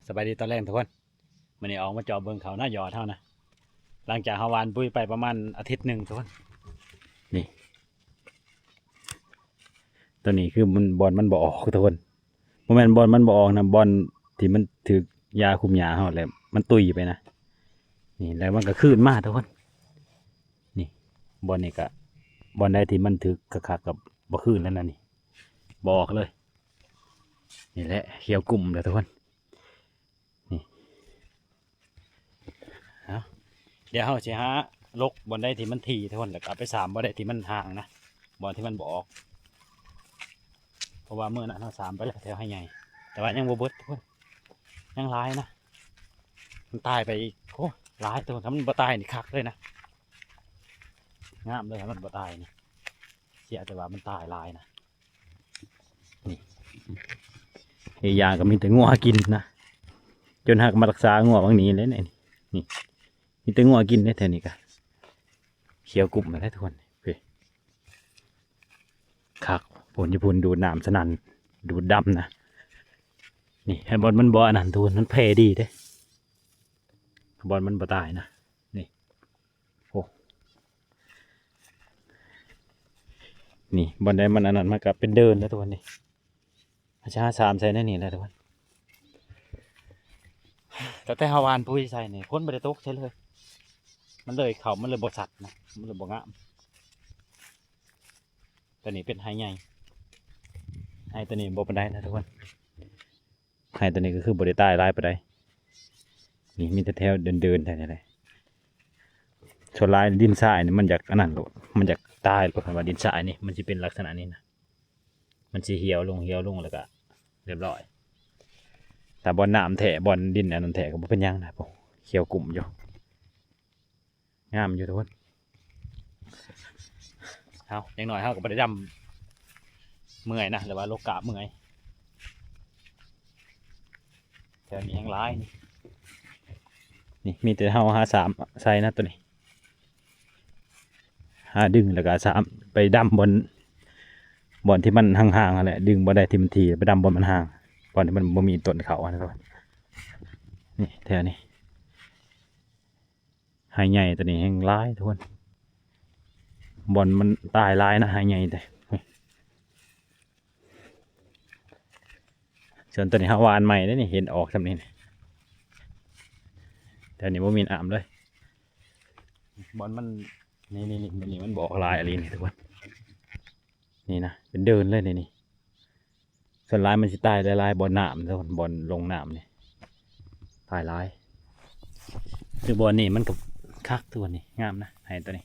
ສະບາຍດີຕອນແລງທຸກຄົນ. ມື້ນີ້ອອກມາເຈາະເບິ່ງເຂົ້ານາຢອດເຮົານະ ຫຼັງຈາກເຮົາຫວ່ານປຸ໋ຍໄປປະມານອາທິດໜຶ່ງທຸກຄົນ. ນີ້ ຕົວນີ້ຄືມັນ ບ່ອນມັນບໍ່ອອກທຸກຄົນ. ບໍ່ແມ່ນບ່ອນມັນບໍ່ອອກນະ ບ່ອນທີ່ມັນຖືກຢາຄຸມຫຍ້າເຮົາແລ້ວມັນຕຸຍໄປນະ. ນີ້ ແລ້ວມັນກໍຄືນມາທຸກຄົນ. ນີ້ ບ່ອນນີ້ກະ ບ່ອນໃດທີ່ມັນຖືກຄັກໆ ກໍບໍ່ຄືນແລ້ວນະ. ນີ້ ບໍ່ອອກເລີຍ. ນີ້ແຫຼະ ຂຽວກຸ້ມແລ້ວທຸກຄົນ. ນີ້ ເອົາ ດຽວເຮົາຊິຫາລົກບ່ອນໃດທີ່ມັນຖີ່ທຸກຄົນ ແລ້ວກໍເອົາໄປສາມບ່ອນໃດທີ່ມັນຫ່າງນະ ບ່ອນທີ່ມັນບໍ່ອອກ. ເພາະວ່າມື້ນັ້ນເຮົາສາມໄປແລ້ວແຖວໄຮ່ໃຫຍ່ ແຕ່ວ່າຍັງບໍ່ເບິດທຸກຄົນ ຍັງຫຼາຍນະ. ມັນຕາຍໄປອີກ ໂອ້ ຫຼາຍທຸກຄົນ. ຖ້າມັນບໍ່ຕາຍນີ້ຄັກເລີຍນະ ງາມເລີຍ. ຖ້າມັນບໍ່ຕາຍນີ້ ເສຍແຕ່ວ່າມັນຕາຍຫຼາຍນະ. ນີ້ ອີກຢ່າງກໍມີແຕ່ງົວກິນນະ ຈົນຫາກມາຮັກສາງົວບາງນີ້ແຫຼະ. ນີ້ ນີ້ ມີແຕ່ງົວກິນເດ້ແຖວນີ້ກະ ຂຽວກຸ້ມແລ້ວທຸກຄົນ. ໂອເຄ ຄັກ ພຸ້ນຢູ່ພຸ້ນ ດູດນ້ຳສະນັ້ນ ດູດດຳນະ. ນີ້ ໃຫ້ບ່ອນມັນບໍ່ອັນນັ້ນທຸກຄົນ ມັນແຜ່ດີເດ້ ບ່ອນມັນບໍ່ຕາຍນະ. ນີ້ ໂອ້ ນີ້ ບ່ອນໃດມັນອັນນັ້ນ ມັນກໍເປັນເດີ່ນແລ້ວທຸກຄົນ. ນີ້ ເຮົາຊິຫາສາມໃສ່ໃນນີ້ແຫຼະທຸກຄົນ. ຕັ້ງແຕ່ເຮົາຫວ່ານປຸ໋ຍໃສ່ນີ້ ຝົນບໍ່ໄດ້ຕົກໃສ່ເລີຍ ມັນເລີຍເຂົ້າ ມັນເລີຍບໍ່ຊັດນະ ມັນເລີຍບໍ່ງາມ. ຕົວນີ້ເປັນໄຮ່ໃຫຍ່ ໄຮ່ຕົວນີ້ບໍ່ປານໃດນະທຸກຄົນ. ໄຮ່ຕົວນີ້ກໍຄືບໍ່ໄດ້ຕາຍຫຼາຍປານໃດ. ນີ້ມີແຕ່ແຖວເດີ່ນໆ ແຖວນີ້ແຫຼະ. ສ່ວນຫຼາຍດິນຊາຍນີ້ມັນຢາກອັນນັ້ນໂລດ ມັນຢາກຕາຍໂລດ. ຄັນວ່າດິນຊາຍນີ້ມັນຊິເປັນລັກສະນະນີ້ນະ ມັນຊິຫ່ຽວລົງ ຫ່ຽວລົງ ແລ້ວກໍຮຽບຮ້ອຍ. ແຕ່ບ່ອນນ້ຳແທ້ ບ່ອນດິນອັນນັ້ນແທ້ກໍບໍ່ເປັນຫຍັງນະ. ໂອ້ ຂຽວກຸ້ມຢູ່ ງາມຢູ່ທຸກຄົນ. ເຮົາ ຢ່າງໜ້ອຍເຮົາກໍບໍ່ໄດ້ດຳເມື່ອຍນະ ຫຼືວ່າລົກກາບເມື່ອຍ. ແຖວນີ້ແຮງຫຼາຍ ນີ້ ມີແຕ່ເຮົາຫາສາມໃສ່ນະຕົວນີ້ ຫາດຶງ ແລ້ວກໍສາມໄປດຳບ່ອນ ບ່ອນທີ່ມັນຫ່າງໆ ຫັ້ນແຫຼະ. ດຶງບ່ອນໃດທີ່ມັນຖີ່ ໄປດຳບ່ອນມັນຫ່າງ ບ່ອນທີ່ມັນບໍ່ມີຕົ້ນເຂົ້າຫັ້ນ. ນີ້ ແຖວນີ້ ໄຮ່ໃຫຍ່ຕົວນີ້ແຮງຫຼາຍທຸກຄົນ ບ່ອນມັນຕາຍຫຼາຍນະ ໄຮ່ໃຫຍ່ແທ້. ສ່ວນຕົວນີ້ເຮົາຫວ່ານໃໝ່ເດ້ນີ້ ເຫັນອອກຊ່ຳນີ້. ແຖວນີ້ບໍ່ມີນ້ຳເລີຍ ບ່ອນມັນ ນີ້ໆໆ ນີ້ມັນບໍ່ອອກຫຼາຍອີ່ຫຼີນີ້ທຸກຄົນ. ນີ້ນະ ເປັນເດີ່ນເລີຍນີ້ ນີ້. ສ່ວນຫຼາຍມັນຊິຕາຍຫຼາຍໆ ບ່ອນນ້ຳ ບ່ອນລົງນ້ຳນີ້ຕາຍຫຼາຍ. ຄືບ່ອນນີ້ມັນກໍຄັກ ຕົວນີ້ງາມນະ ໄຮ່ຕົວນີ້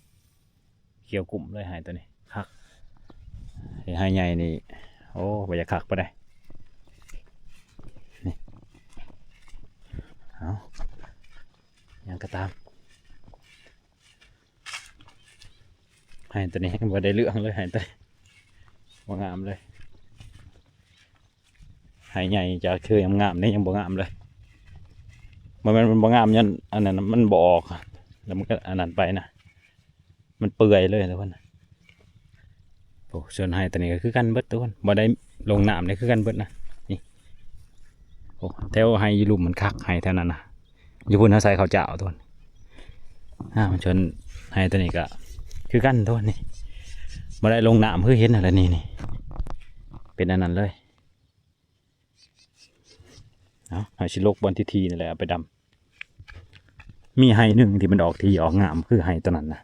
ຂຽວກຸ້ມເລີຍ ໄຮ່ຕົວນີ້ຄັກ. ໄຮ່ໃຫຍ່ນີ້ ໂອ້ ບໍ່ຢາກຄັກປານໃດ. ນີ້ ເອົາ ຫຍັງກໍຕາມ ໄຮ່ຕົວນີ້ຍັງບໍ່ໄດ້ເລື່ອງເລີຍ ໄຮ່ຕົວນີ້ບໍ່ງາມເລີຍ. ໄຮ່ໃຫຍ່ຈະຄືງາມໆ ນີ້ຍັງບໍ່ງາມເລີຍ. ບໍ່ແມ່ນມັນບໍ່ງາມ ຍ້ອນອັນນັ້ນມັນບໍ່ອອກ ແລ້ວມັນກໍອັນນັ້ນໄປນະ ມັນເປື່ອຍເລີຍທຸກຄົນ. ໂອ້ ສ່ວນໄຮ່ຕົວນີ້ກໍຄືກັນເບິດທຸກຄົນ ບໍ່ໄດ້ລົງນ້ຳນີ້ຄືກັນເບິດນະ. ນີ້ ໂອ້ ແຖວໄຮ່ຢູ່ລຸ່ມມັນຄັກ ໄຮ່ແຖວນັ້ນນະ ຢູ່ພຸ້ນເຮົາໃສ່ເຂົ້າເຈົ້າທຸກຄົນ. ອ່າ ມັນຊົນໄຮ່ຕົວນີ້ກໍຄືກັນທຸກຄົນ. ນີ້ ບໍ່ໄດ້ລົງນ້ຳຄືເຫັນຫັ້ນແຫຼະ ນີ້ ນີ້ ເປັນອັນນັ້ນເລີຍ. ເອົາ ເຮົາຊິລົກບ່ອນທີ່ຖີ່ນີ້ແຫຼະ ເອົາໄປດຳ. ມີໄຮ່ໜຶ່ງທີ່ມັນອອກຖີ່ອອກງາມ ຄືໄຮ່ຕົວນັ້ນນະ.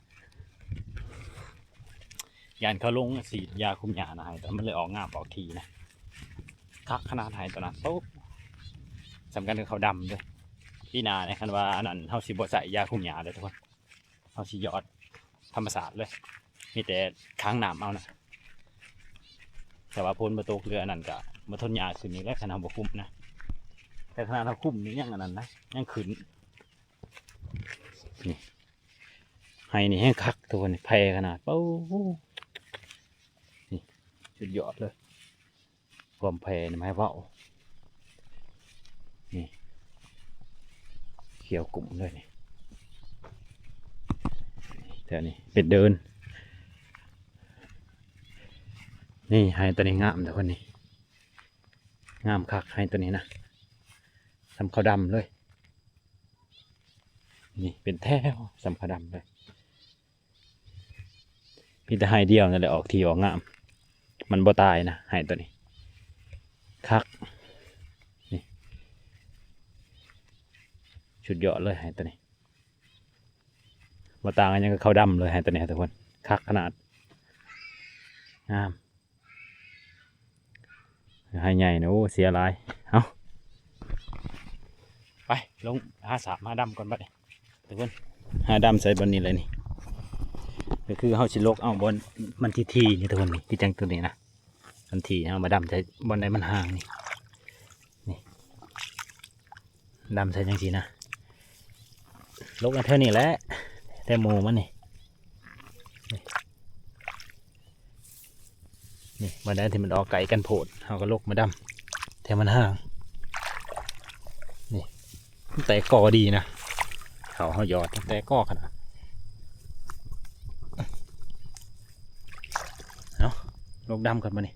ຢ້ານເຂົາລົງສີດຢາຄຸມຫຍ້ານະ ໄຮ່ຕົວນັ້ນ ມັນເລີຍອອກງາມອອກຖີ່ນະ. ຄັກຂະໜາດໄຮ່ຕົວນັ້ນ ໂອ້ ສ່ຳກັນກັບເຂົາດຳເດີ້. ປີໜ້ານີ້ ຄັນວ່າອັນນັ້ນ ເຮົາຊິບໍ່ໃສ່ຢາຄຸມຫຍ້າເດີ້ທຸກຄົນ. ເຮົາຊິຢອດທຳມະຊາດເລີຍ ມີແຕ່ຂັງນ້ຳເອົານະ. ແຕ່ວ່າຝົນບໍ່ຕົກ ເຫຼືອອັນນັ້ນກະບໍ່ທົນຫຍ້າຂຶ້ນອີກແລ້ວ ຄັນເຮົາບໍ່ຄຸມນະ. ແຕ່ຂະໜາດເຮົາຄຸມນີ້ຍັງອັນນັ້ນນະ ຍັງຂຶ້ນ. ນີ້ ໄຮ່ນີ້ແຮງຄັກທຸກຄົນ ແຜ່ຂະໜາດ ໂອ້ ນີ້ ສຸດຍອດເລີຍ. ຄວາມແຜ່ນຳໃຫ້ເວົ້າ ນີ້ ຂຽວກຸ້ມເລີຍນີ້. ແຖວນີ້ເປັນເດີ່ນ. ນີ້ ໄຮ່ຕົວນີ້ງາມທຸກຄົນນີ້ ງາມຄັກ ໄຮ່ຕົວນີ້ນະ. ສ່ຳເຂົ້າດຳເລີຍ. ນີ້ເປັນແຖວສ່ຳເຂົ້າດຳເລີຍ. ມີແຕ່ໄຮ່ດຽວນັ້ນແຫຼະອອກທີ່ອອກງາມ. ມັນບໍ່ຕາຍນະ ໄຮ່ໂຕນີ້ ຄັກ. ນີ້ ສຸດຍອດເລີຍໄຮ່ໂຕນີ້. ບໍ່ຕ່າງກັນຫຍັງກັບເຂົ້າດຳເລີຍ ໄຮ່ໂຕນີ້ທຸກຄົນ. ຄັກຂະໜາດ ງາມ. ໄຮ່ໃຫຍ່ນະ ໂອ້ ເສຍຫຼາຍ. ເອົາ ໄປ ລົງຫາສາບຫາດຳກ່ອນບັດນີ້ທຸກຄົນ. ຫາດຳໃສ່ບ່ອນນີ້ເລີຍນີ້. ກໍຄືເຮົາຊິຫຼົກເອົາບ່ອນມັນຖີ່ໆນີ້ທຸກຄົນ ນີ້ຄືຈັ່ງໂຕນີ້ນະ. ມັນຖີ່ ເຮົາມາດຳໃສ່ບ່ອນໃດມັນຫ່າງນີ້. ນີ້ ດຳໃສ່ຈັ່ງຊີ້ນະ. ຫຼົກເອົາແຖວນີ້ແຫຼະ ແຖວໝູ່ມັນນີ້. ນີ້ ນີ້ ບ່ອນໃດທີ່ມັນອອກໄກກັນໂພດ ເຮົາກໍຫຼົກມາດຳແຖວມັນຫ່າງ. ນີ້ ມັນແຕກກໍດີນະ ເຂົ້າເຮົາຢອດແຕກກໍຂະໜາດ. ເອົາ ຫຼົກດຳກ່ອນບັດນີ້.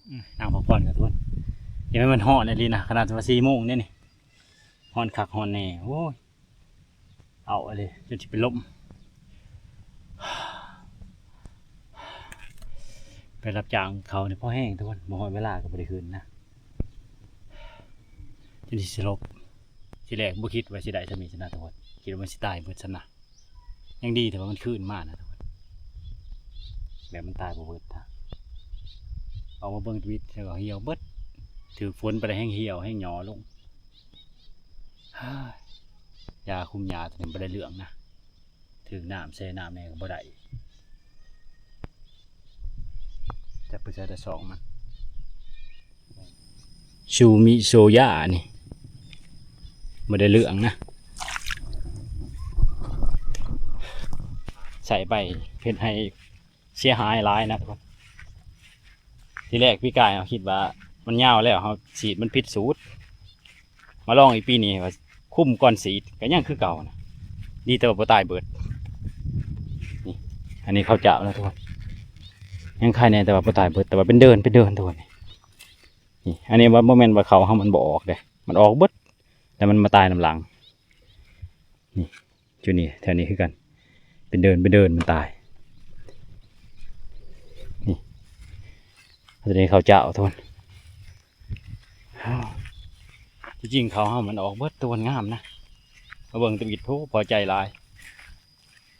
ອືມ ນັ່ງພັກຜ່ອນກ່ອນທຸກຄົນ. ຍັງແມ່ນຮ້ອນອີ່ຫຼີນະ ຂະໜາດວ່າສີ່ໂມງເດ້ນີ້ ຮ້ອນຄັກຮ້ອນແນ່. ໂອ້ຍ ເອົາອີ່ຫຼີ ຈົນຊິເປັນລົມ. ໄປຮັບຈ້າງເຂົານີ້ພໍແຮງທຸກຄົນ ບໍ່ຮອດເວລາກໍບໍ່ໄດ້ຄືນນະ ຈົນຊິສະຫຼົບ. ທີແລກບໍ່ຄິດວ່າຊິໄດ້ສ່ຳນີ້ຊັ້ນນະທຸກຄົນ ຄິດວ່າມັນຊິຕາຍເບິດຊັ້ນນະ. ຍັງດີແຕ່ວ່າມັນຄືນມານະທຸກຄົນ ແບບມັນຕາຍບໍ່ເບິດນະ. ອອກມາເບິ່ງທະວິດແລ້ວກໍຫ່ຽວເບິດ ຖືກຝົນໄປແລ້ວແຮ່ງຫ່ຽວແຮ່ງຫຍໍ້ລົງ. ຢາຄຸມຫຍ້າໂຕນີ້ບໍ່ໄດ້ເລື່ອງນະ ຖືກນ້ຳແຊ່ນ້ຳແດ່ກໍບໍ່ໄດ້. ຈັກໄປໃສແຕ່ຊອກມັນ ຊູມິໂຊຍານີ້ ບໍ່ໄດ້ເລື່ອງນະ ໃສ່ໄປເຮັດໃຫ້ເສຍຫາຍຫຼາຍນະທຸກຄົນ. ທີແລກປີກາຍເຮົາຄິດວ່າມັນຍາວແລ້ວ ເຮົາສີດມັນຜິດສູດ ມາລອງອີກປີນີ້ວ່າຄຸມກ່ອນສີດກໍຍັງຄືເກົ່ານະ ດີແຕ່ວ່າບໍ່ຕາຍເບິດ. ນີ້ ອັນນີ້ເຂົ້າເຈົ້ານະທຸກຄົນ ຍັງໄຄແດ່ແຕ່ວ່າບໍ່ຕາຍເບິດ ແຕ່ວ່າເປັນເດີ່ນ ເປັນເດີ່ນທຸກຄົນ. ນີ້ ອັນນີ້ວ່າບໍ່ແມ່ນວ່າເຂົ້າເຮົາມັນບໍ່ອອກເດ້ ມັນອອກເບິດ ແຕ່ມັນມາຕາຍນຳຫຼັງ. ນີ້ ຢູ່ນີ້ ແຖວນີ້ຄືກັນ ເປັນເດີ່ນ ເປັນເດີ່ນ ມັນຕາຍ. ນີ້ ຕົວນີ້ເຂົ້າເຈົ້າທຸກຄົນ. ທີ່ຈິງເຂົ້າເຮົາມັນອອກເບິດ ຕົວງາມນະ ມາເບິ່ງທຳອິດ ໂອ້ ພໍໃຈຫຼາຍ.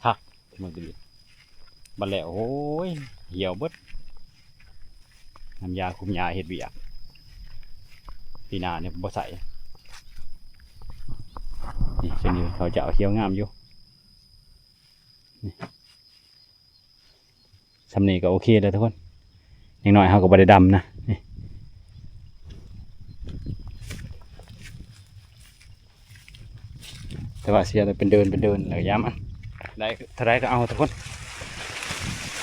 ຄັກ ເບິ່ງຕະບິດ ບັດແລ້ວ ໂອ້ຍ ຫ່ຽວເບິດ ນ້ຳຢາຄຸມຫຍ້າເຮັດວຽກ ປີໜ້ານີ້ບໍ່ໃສ່. ນີ້ ເຊັ່ນນີ້ເຂົາຈະເອົາຂຽວງາມຢູ່ ນີ້ ສ່ຳນີ້ກໍໂອເຄແລ້ວທຸກຄົນ. ຢ່າງໜ້ອຍເຮົາກໍບໍ່ໄດ້ດຳນະ ນີ້ ແຕ່ວ່າເສຍແຕ່ເປັນເດີ່ນເປັນເດີ່ນແລ້ວ ຢ່າມັນ ໄດ້ເທົ່າໃດກໍເອົາທຸກຄົນ.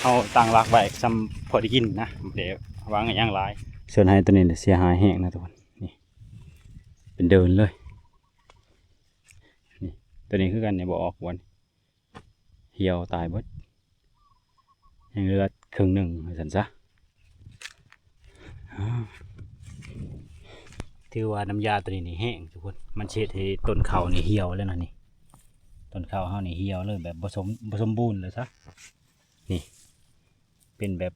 ເຮົາຕັ້ງຫຼັກໄວ້ສ່ຳພໍໄດ້ກິນນະ ບໍ່ໄດ້ຫວັງຫຍັງຫຼາຍ. ສ່ວນໄຮ່ຕົວນີ້ເສຍຫາຍແຮງນະທຸກຄົນ ນີ້ ເປັນເດີ່ນເລີຍ. ນີ້ ຕົວນີ້ຄືກັນນີ້ ບໍ່ອອກ ບ່ອນ ຫ່ຽວຕາຍເບິດ ຍັງເຫຼືອເຄິ່ງໜຶ່ງວ່າຊັ້ນຊະ. ຖືວ່ານ້ຳຢາຕົວນີ້ນີ້ແຮງທຸກຄົນ ມັນຊິເຮັດໃຫ້ຕົ້ນເຂົ້ານີ້ຫ່ຽວແລ້ວນະ. ນີ້ ຕົ້ນເຂົ້າເຮົານີ້ຫ່ຽວເລີຍ ແບບບໍ່ສົມ ບໍ່ສົມບູນເລີຍຊະ. ນີ້ ເປັນແບບ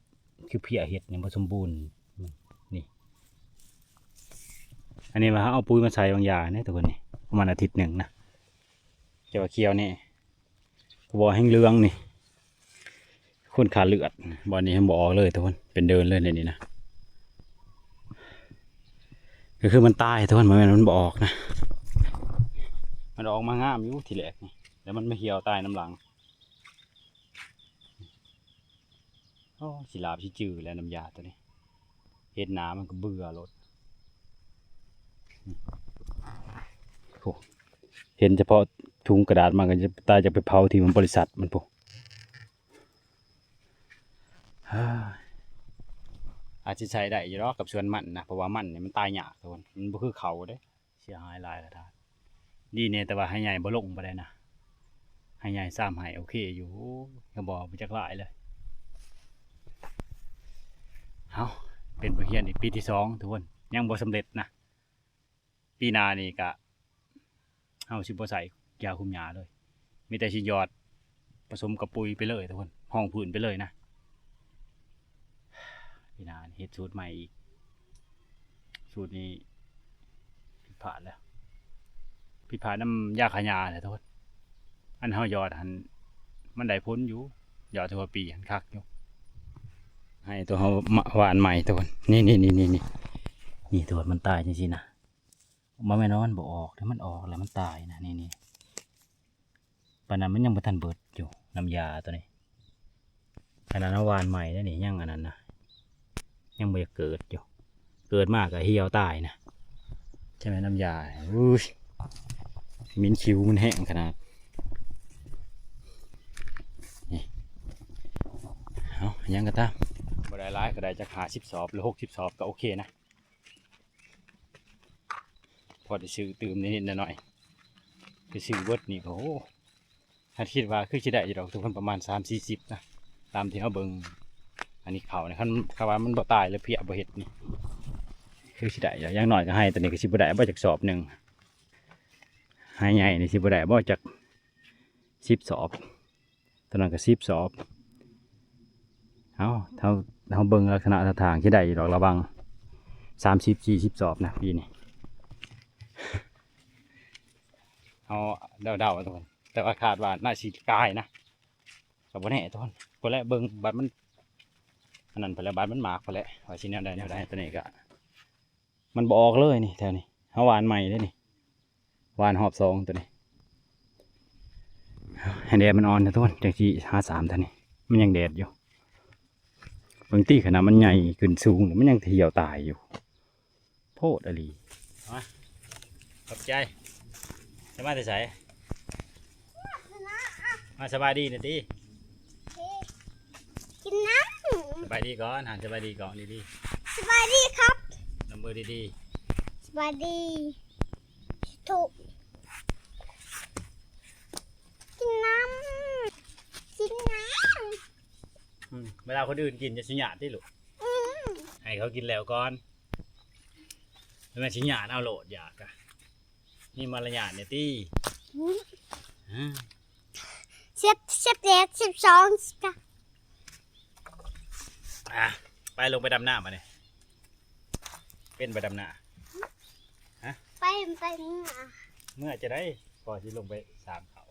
ຄືເພຍເຫັດນີ້ ບໍ່ສົມບູນ. ນີ້ ອັນນີ້ວ່າເຮົາເອົາປຸຍມາໃສ່ບາງຢ່າງນີ້ທຸກຄົນ ນີ້ ປະມານອາທິດໜຶ່ງນະ. ຈະວ່າຂຽວແດ່ ບໍ່ແຮ່ງເຫຼືອງນີ້ ຄົນຂາດເລືອດ. ບ່ອນນີ້ມັນບໍ່ອອກເລີຍທຸກຄົນ ເປັນເດີ່ນເລີຍໃນນີ້ນະ ກໍຄືມັນຕາຍທຸກຄົນ ບໍ່ແມ່ນມັນບໍ່ອອກນະ ມັນອອກມາງາມຢູ່ທີແລກນີ້ ແລ້ວມັນມາຫ່ຽວຕາຍນຳຫຼັງ. ໂອ້ ຊິລາບຊິຈື່ແລ້ວນ້ຳຢາໂຕນີ້ ເຫັນໜ້າມັນກໍເບື່ອໂລດ. ໂອ້ ເຫັນສະເພາະຖົງກະດາດ ມັນກໍຈະຕາຍ ຈະໄປເຜົາທີ່ມັນບໍລິສັດມັນພຸ້ນ. ອາດຊິໃຊ້ໄດ້ຢູ່ດອກກັບສວນມັນນະ ເພາະວ່າມັນນີ້ມັນຕາຍຍາກທຸກຄົນ ມັນບໍ່ຄືເຂົ້າເດ້. ເສຍຫາຍຫຼາຍລະທ່ານ ດີແດ່ແຕ່ວ່າໄຮ່ໃຫຍ່ບໍ່ລົງປານໃດນະ ໄຮ່ໃຫຍ່ຊາມໄຮ່ໂອເຄຢູ່ ກໍບໍ່ ບໍ່ຈັກຫຼາຍເລີຍ. ເຮົາເປັນບົດຮຽນອີກປີທີສອງທຸກຄົນ ຍັງບໍ່ສຳເລັດນະ. ປີໜ້ານີ້ກະ ເຮົາຊິບໍ່ໃສ່ຢາຄຸມຫຍ້າເລີຍ ມີແຕ່ຊິຢອດ ປະສົມກັບປຸຍໄປເລີຍທຸກຄົນ ຮອງພື້ນໄປເລີຍນະ. ປີໜ້າເຮັດສູດໃໝ່ອີກ ສູດນີ້ຜິດພາດແລ້ວ ຜິດພາດນຳຢາຂ້າຫຍ້າແຫຼະທຸກຄົນ. ອັນເຮົາຢອດຫັ້ນມັນໄດ້ຜົນຢູ່ ຢອດທົ່ວປີຫັ້ນຄັກຢູ່. ໃຫ້ຕົວເຮົາມາຫວ່ານໃໝ່ທຸກຄົນ ນີ້ໆໆໆ ນີ້ທຸກຄົນ ມັນຕາຍຈັ່ງຊີ້ນະ. ບໍ່ແມ່ນວ່າມັນບໍ່ອອກເດ້ ມັນອອກແລ້ວມັນຕາຍນະ ນີ້ໆ ປານນັ້ນມັນຍັງບໍ່ທັນເບິດຢູ່ ນ້ຳຢາໂຕນີ້ ຂະໜາດເຮົາຫວ່ານໃໝ່ເດ້ນີ້ ຍັງອັນນັ້ນນະ ຍັງບໍ່ຢາກເກີດຢູ່ ເກີດມາກໍຫ່ຽວຕາຍນະ. ໃຊ່ໄໝ ນ້ຳຢາ ອຸ້ຍ ເໝັນຂິວ ມັນແຮງຂະໜາດນີ້. ເອົາ ຫຍັງກໍຕາມ ບໍ່ໄດ້ຫຼາຍກໍໄດ້ຈັກຫ້າສິບສອບ ຫຼື ຫົກສິບສອບກໍໂອເຄນະ. ພໍໄດ້ຊື້ຕື່ມນິດໆໜ້ອຍໆ ໄປຊື້ເບິດນີ້ກໍ ໂອ້ ຫາກຄິດວ່າຄືຊິໄດ້ຢູ່ດອກທຸກຄົນ ປະມານສາມສີ່ສິບນະ ຕາມທີ່ເຮົາເບິ່ງ. ອັນນີ້ເຂົ້ານີ້ ຄັນ ຄັນວ່າມັນບໍ່ຕາຍ ຫຼື ເພຍບໍ່ເຮັດນີ້ ຄືຊິໄດ້ຢູ່. ຢ່າງໜ້ອຍກໍໄຮ່ໂຕນີ້ກໍຊິບໍ່ໄດ້ບໍ່ຈັກສອບໜຶ່ງ ໄຮ່ໃຫຍ່ນີ້ຊິບໍ່ໄດ້ບໍ່ຈັກສິບສອບ. ຕອນນັ້ນກໍສິບສອບ. ເຮົາ ເຮົາ ເຮົາເບິ່ງລັກສະນະທ່າທາງຊິໄດ້ຢູ່ດອກ ລະຫວ່າງສາມສິບ ສີ່ສິບສອບນະ ປີນີ້ ເຮົາເດົາໆ ແຕ່ວ່າຄາດວ່າໜ້າຊິກາຍນະ ກໍບໍ່ແນ່ ທຸກຄົນ ພຸ້ນແຫຼະ ເບິ່ງບາດມັນ ອັນນັ້ນພຸ້ນແຫຼະ ບາດມັນໝາກພຸ້ນແຫຼະ ວ່າຊິແນວໃດແນວໃດ. ຕອນນີ້ກໍ ມັນບໍ່ອອກເລີຍນີ້ ແຖວນີ້ ເຮົາຫວ່ານໃໝ່ເດ້ນີ້ ຫວ່ານຮອບສອງໂຕນີ້. ໃຫ້ແດດມັນອ່ອນຊະທຸກຄົນ ຈັ່ງຊິຫາສາມເທື່ອນີ້ ມັນຍັງແດດຢູ່. ເບິ່ງຕິ ຂະໜາດມັນໃຫຍ່ຂຶ້ນສູງ ມັນຍັງຫ່ຽວຕາຍຢູ່ ໂພດອີ່ຫຼີ. ມາ ຂອບໃຈ. ຈະມາແຕ່ໃສ? ມາສະບາຍດີນະຕິ. ກິນນ້ຳ. ສະບາຍດີກ່ອນ ຫັນສະບາຍດີກ່ອນດີໆ. ສະບາຍດີຄັບ. ນຳມືດີໆ. ສະບາຍດີທຸກ. ກິນນ້ຳ. ກິນນ້ຳ. ອືມ ເວລາຄົນອື່ນກິນຈະຊິຍາດຕິລູກ. ອືມ ໃຫ້ເຂົາກິນແລ້ວກ່ອນ. ແມ່ນຊິຍາດເອົາໂລດ ຢາກກະ ມີມາລະຍາດແດ່ຕິ. ອືມ ຮະ ສິບ ສິບເອັດ ສິບສອງ ສິບສາມ. ອ່ະ ໄປລົງໄປດຳນາບາດນີ້. ເປັນບໍ່ດຳນາ? ຮະ ໄປ ໄປເມືອ ເມືອຈະໄດ້ ພໍຊິລົງໄປສາມເຂົາ.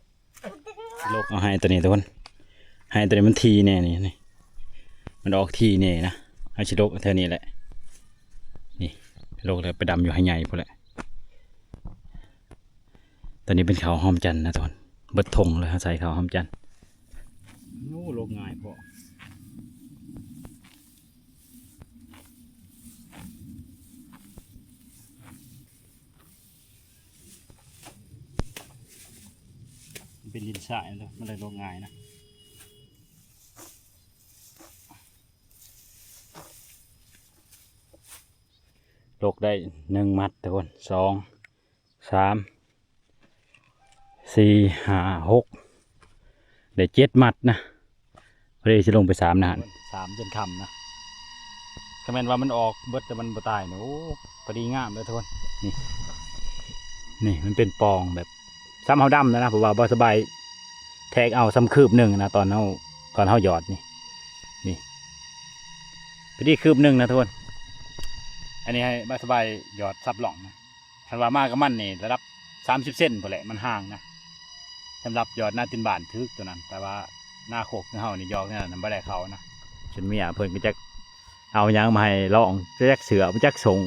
ຊິຫຼົກເອົາໄຮ່ໂຕນີ້ທຸກຄົນ ໄຮ່ໂຕນີ້ມັນຖີ່ແດ່ນີ້ ນີ້ ມັນອອກຖີ່ແດ່ນະ. ເຮົາຊິຫຼົກແຖວນີ້ແຫຼະ ນີ້ ຫຼົກແລ້ວໄປດຳຢູ່ໄຮ່ໃຫຍ່ພຸ້ນແຫຼະ. ໂຕນີ້ເປັນເຂົາຫອມຈັນນະທຸກຄົນ ເບິດທົ່ງເລີຍ ເຮົາໃສ່ເຂົາຫອມຈັນ. ໂອ້ ຫຼົກງ່າຍພໍ້. ມັນເປັນດິນຊາຍເນາະ ມັນເລີຍລົງງ່າຍນະ. ລົກໄດ້ໜຶ່ງມັດທຸກຄົນ ສອງ ສາມ ສີ່ ຫ້າ ຫົກ ໄດ້ເຈັດມັດນະ. ພໍດີຊິລົງໄປສາມນະ ສາມຈົນຄ່ຳນະ. ຖ້າແມ່ນວ່າມັນອອກເບິດແຕ່ມັນບໍ່ຕາຍນີ້ ໂອ້ ພໍດີງາມເລີຍທຸກຄົນ. ນີ້ ນີ້ມັນເປັນປ່ອງແບບ ສ່ຳເຮົາດຳແລ້ວນະ ເພາະວ່າບໍ່ສະບາຍແທກເອົາສ່ຳຄືບໜຶ່ງນະ ຕອນເຮົາ ຕອນເຮົາຢອດນີ້ ນີ້ ພໍດີຄືບໜຶ່ງນະທຸກຄົນ. ອັນນີ້ໃຫ້ບໍ່ສະບາຍຢອດສັບລ່ອງນະ. ຄັນວ່າມາກັບມັນນີ້ລະດັບສາມສິບເຊັນພຸ້ນແຫຼະ ມັນຫ່າງນະ. ສຳລັບຍອດນາຕີນບ້ານຖືກໂຕນັ້ນ ແຕ່ວ່ານາໂຄກຄືເຮົານີ້ ຍອດນັ້ນບໍ່ໄດ້ເຂົ້ານະ. ຈົນເມຍເພິ່ນກໍຈັກເອົາຫຍັງມາໃຫ້ລອງ ຈັກເສື້ອ ຈັກສົ້ງ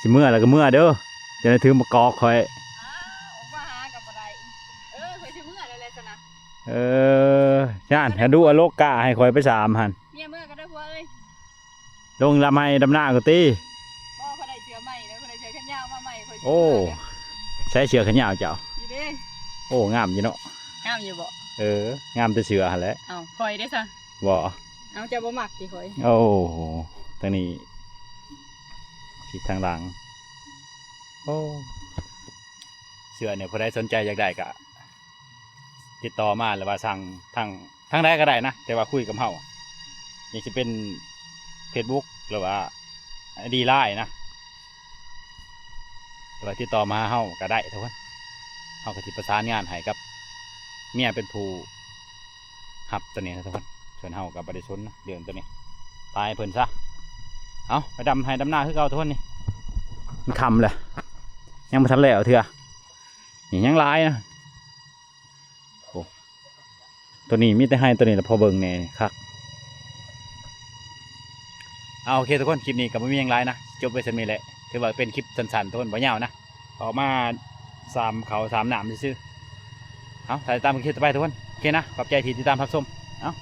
ຊິເມືອແລ້ວກໍເມືອເດີ ຈະໄດ້ຖືມາກອກຂ້ອຍ. ອ້າວ ອອກມາຫາກໍບໍ່ໄດ້. ເອີ ຂ້ອຍຊິເມືອແລ້ວແຫຼະຊັ້ນນະ. ເອີ ຢ້ານ ຫາດູເອົາໂລກາໃຫ້ຂ້ອຍໄປສາມຫັ້ນ. ເມຍເມືອກໍໄດ້ຜົວເອີຍ. ລົງດຳໄຮ່ດຳນາກໍຕິ. ບໍ່ ຂ້ອຍໄດ້ເສື້ອໃໝ່ແລ້ວ ຂ້ອຍໄດ້ເສື້ອແຂນຍາວມາໃໝ່ ຂ້ອຍຊິ ໂອ້ ເມືອແລ້ວ. ໃສ່ເສື້ອແຂນຍາວເຈົ້າ. ນີ້ເດ້. ໂອ້ ງາມຢູ່ເນາະ. ງາມຢູ່ບໍ່? ເອີ ງາມແຕ່ເສື້ອຫັ້ນແຫຼະ. ເອົ້າ ຂ້ອຍເດ້ຊະ? ບໍ່. ເອົ້າ ເຈົ້າບໍ່ມັກຕິຂ້ອຍ? ໂອ້ ທາງນີ້ ທີ່ທາງຫຼັງ. ໂອ້ ເສື້ອນີ້ ຜູ້ໃດສົນໃຈຢາກໄດ້ກໍຕິດຕໍ່ມາ ຫຼືວ່າສັ່ງທາງ ທາງໃດກໍໄດ້ນະ ແຕ່ວ່າຄຸຍກັບເຮົາ ນີ້ຊິເປັນເຟສບຸກ ຫຼືວ່າໄອດີ LINE ນະ ຫຼືວ່າຕິດຕໍ່ມາຫາເຮົາກໍໄດ້ທຸກຄົນ. ເຮົາກໍຊິປະສານງານໃຫ້ກັບເມຍເປັນຜູ້ຮັບຕົວນີ້ນະທຸກຄົນ. ສ່ວນເຮົາກໍບໍ່ໄດ້ສົນນະເລື່ອງຕົວນີ້ ປະໃຫ້ເພິ່ນຊະ. ເອົາ ໄປດຳໄຮ່ດຳນາຄືເກົ່າທຸກຄົນ. ນີ້ມັນຄ່ຳແລ້ວ ຍັງບໍ່ທັນແລ້ວເທື່ອ. ນີ້ຍັງຫຼາຍນະ. ໂອ້ ຕົວນີ້ມີແຕ່ໄຮ່ຕົວນີ້ລະ ພໍເບິ່ງແດ່ນີ້ຄັກ. ເອົາ ໂອເຄທຸກຄົນ ຄລິບນີ້ກໍບໍ່ມີຫຍັງຫຼາຍນະ ຈົບໄວ້ສ່ຳນີ້ແຫຼະ. ຖືວ່າເປັນຄລິບສັ້ນໆທຸກຄົນ ບໍ່ຍາວນະ ອອກມາສາມເຂົ້າສາມນ້ຳຊື່ໆ. ເອົາ ຖ້າຕິດຕາມກັນຄລິບຕໍ່ໄປທຸກຄົນ. ໂອເຄນະ ຂອບໃຈທີ່ຕິດຕາມຮັບຊົມ. ເອົາ